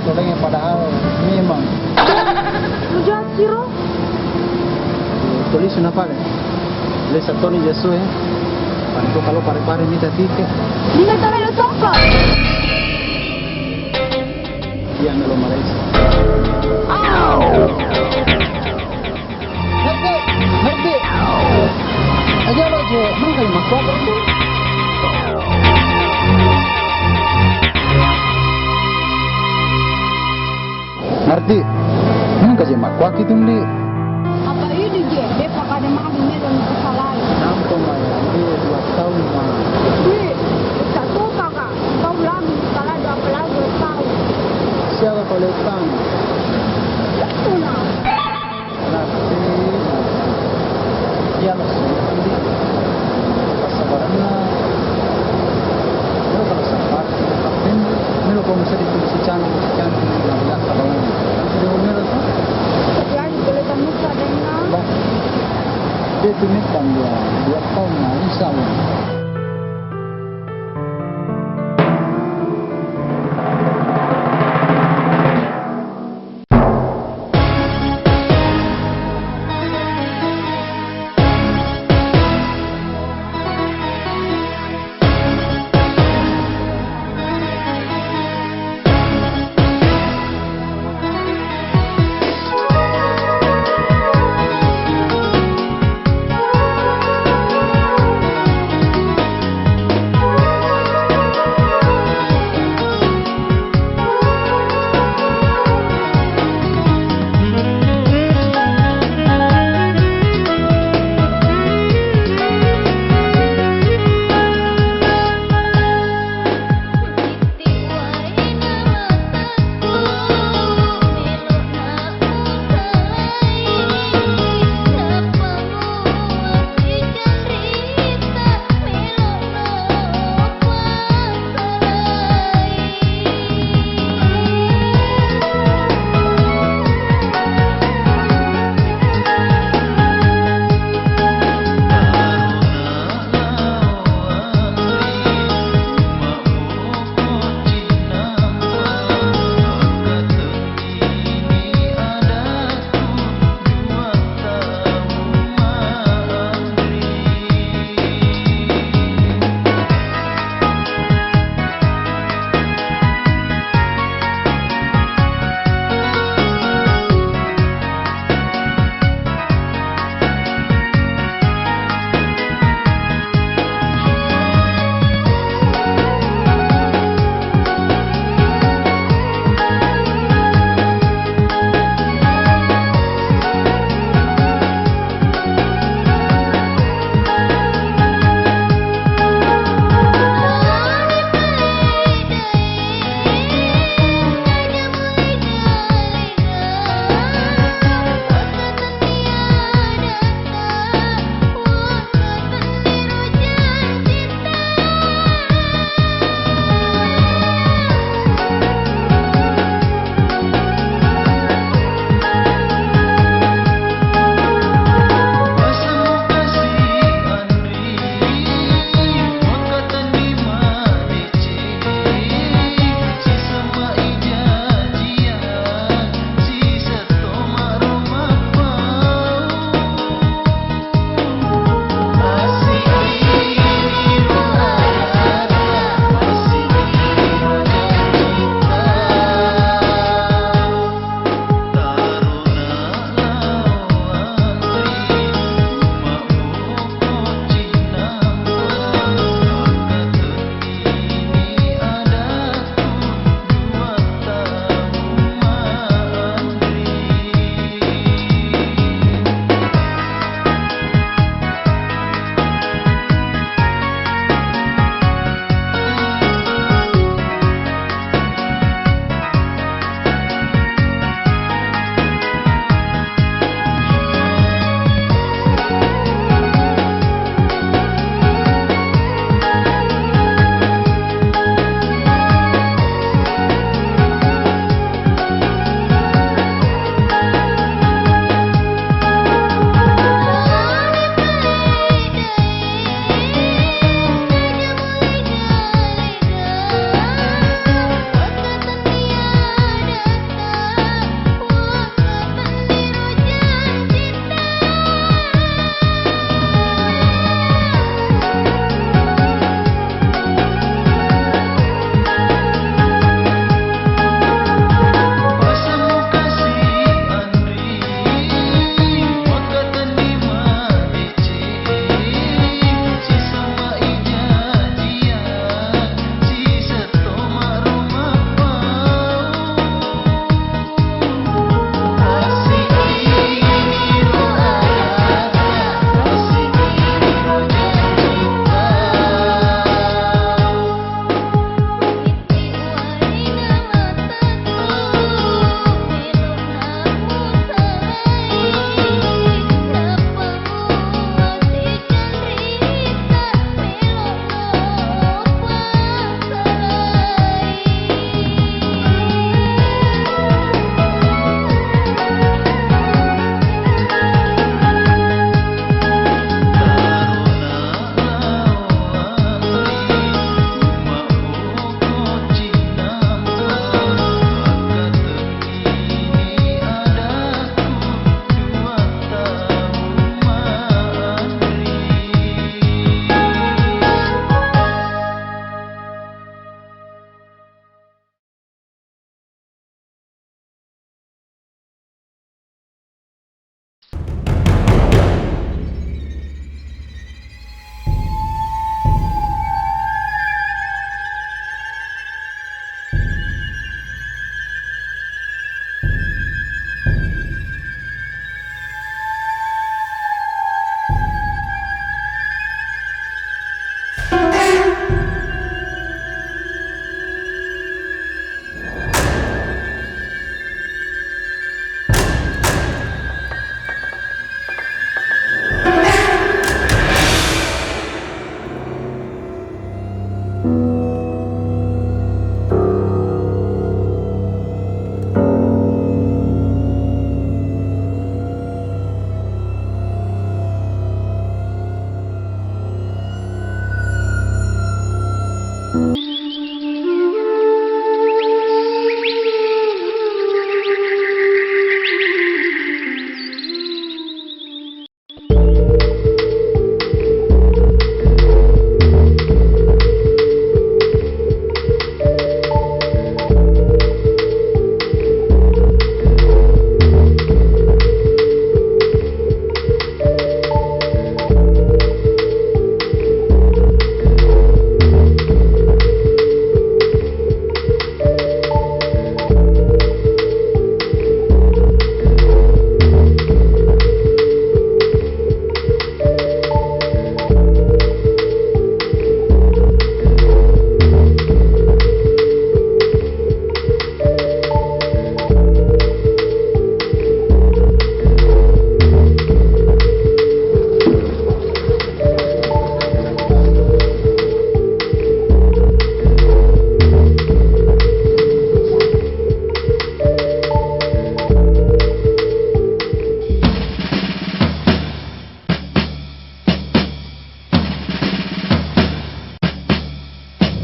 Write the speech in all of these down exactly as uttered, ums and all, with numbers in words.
Solengnge padahal memang. Mujasiro. Tulis na pale. Tulis satoni Yesu e. Bantu kalau pare-pare mita tike. Dina tole lo songko. Iya melo Malaysia. Ngerti, ngerti. Aja lo je, mana kayu makwa berarti? Ngerti. Mana kayu makwa kitu ndi? Apa ini je? Depa kada madu melo ni kesalai. Nampo mai, ini dua tahun ma. Wih, tak suka kak. Kau lagi salah dua belas tahun. Siapa kalau utang? Itu nah. Nasi, nasi. Iya, nasi. Passabaranna. Lo kalau sabar, tapi melo kau bisa ditulis cantik, cantik, nggak ada kabarnya. Kan sudah umur tuh. Jadi boleh kamu sadar. Bah, dia itu mitang dia, dua tahun, nah, insya Allah.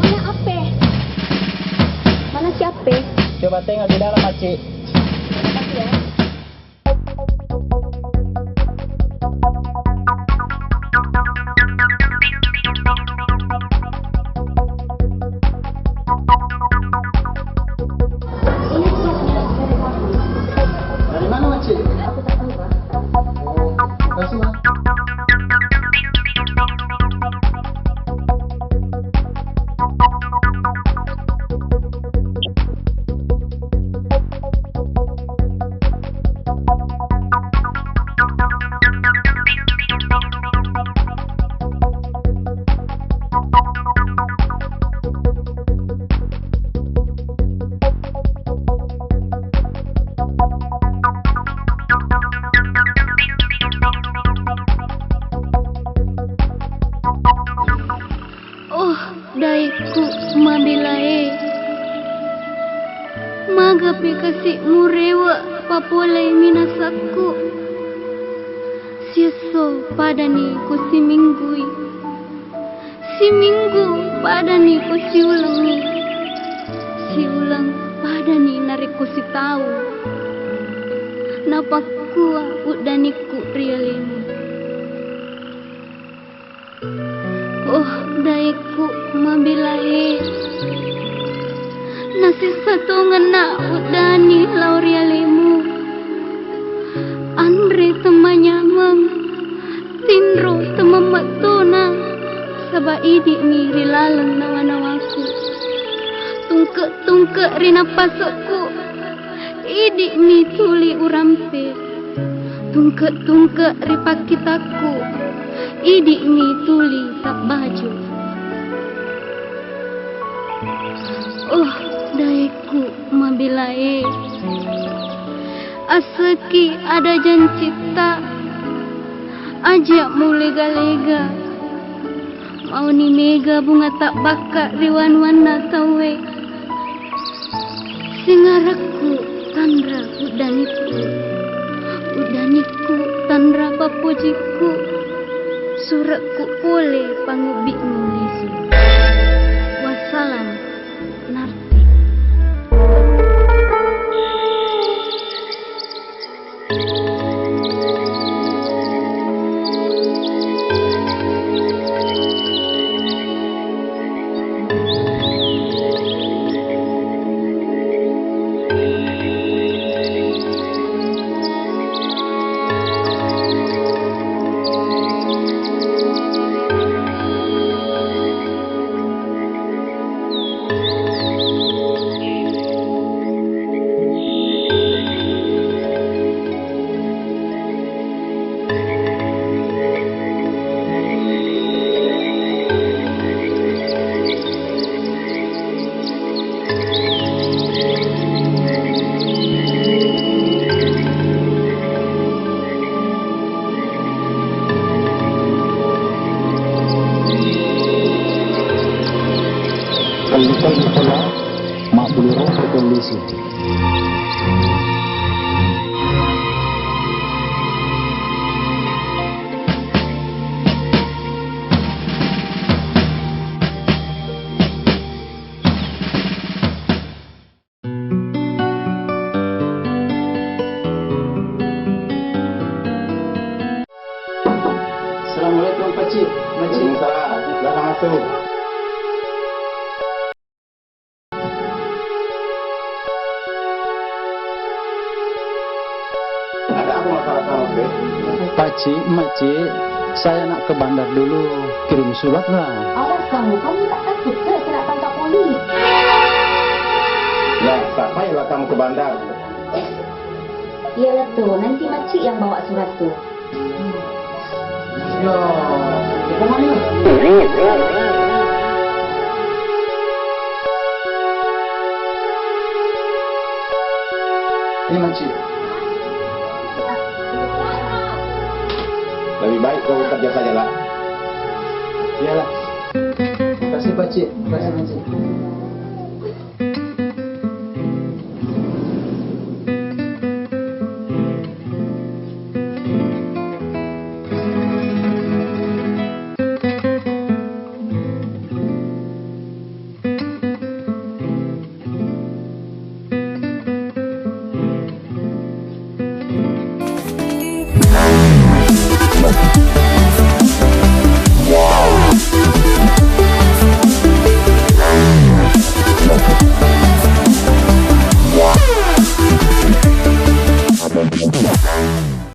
Mana ape? Mana si ape? Coba tengok di dalam, Acil. Terima kasih ya. Dari mana, Makcik? Aku tak tahu, Pak. Oh, makasih, Mak. Oh, daekku mabilae. Magapi kasi murewe papolei minasakku. Siesso padani ku siminggui. Siminggu padani ku siulengngi. Siuleng padani narekko sitaung. Napakkua uddanikku ri alemu. Oh, daekku mabilae. Nasessa tongenna uddani lao ri alemu. Anre temmanyameng, tinro temammettona, saba idi'mi ri laleng nawa-nawaku. Tungke-tungke ri nappasekku, idi'mi tuli urampe. Tungke-tungke ri pakkitakku, idi'mi tuli tabbajo. Oh, daekku mabilae. Asseki ada jancitta, aja mulega-lega. Mauni mega bunga tabbakka ri wanuanna tauwe. Singarakku tanra uddanikku, uddanikku tanra pappojikku, surekku pole pangubbi'mu lisu. Wassalam, Narti. Kelli-kelli pula, mabbulu rompok polisi. Ada apa masalah kamu, Bre? Pakcik, Makcik, saya nak ke bandar dulu. Kirim surat lah. Awas kamu, kamu tak takut ke kena tangkap polis? Nah, tak payahlah kamu ke bandar. Iyalah tuh, nanti Makcik yang bawa surat tuh. Ya, ya, kemana? Ini, Makcik. Lebih baik kau bekerja saja, Lak. Iyalah. Makasih, Pakcik. Makasih, Makcik.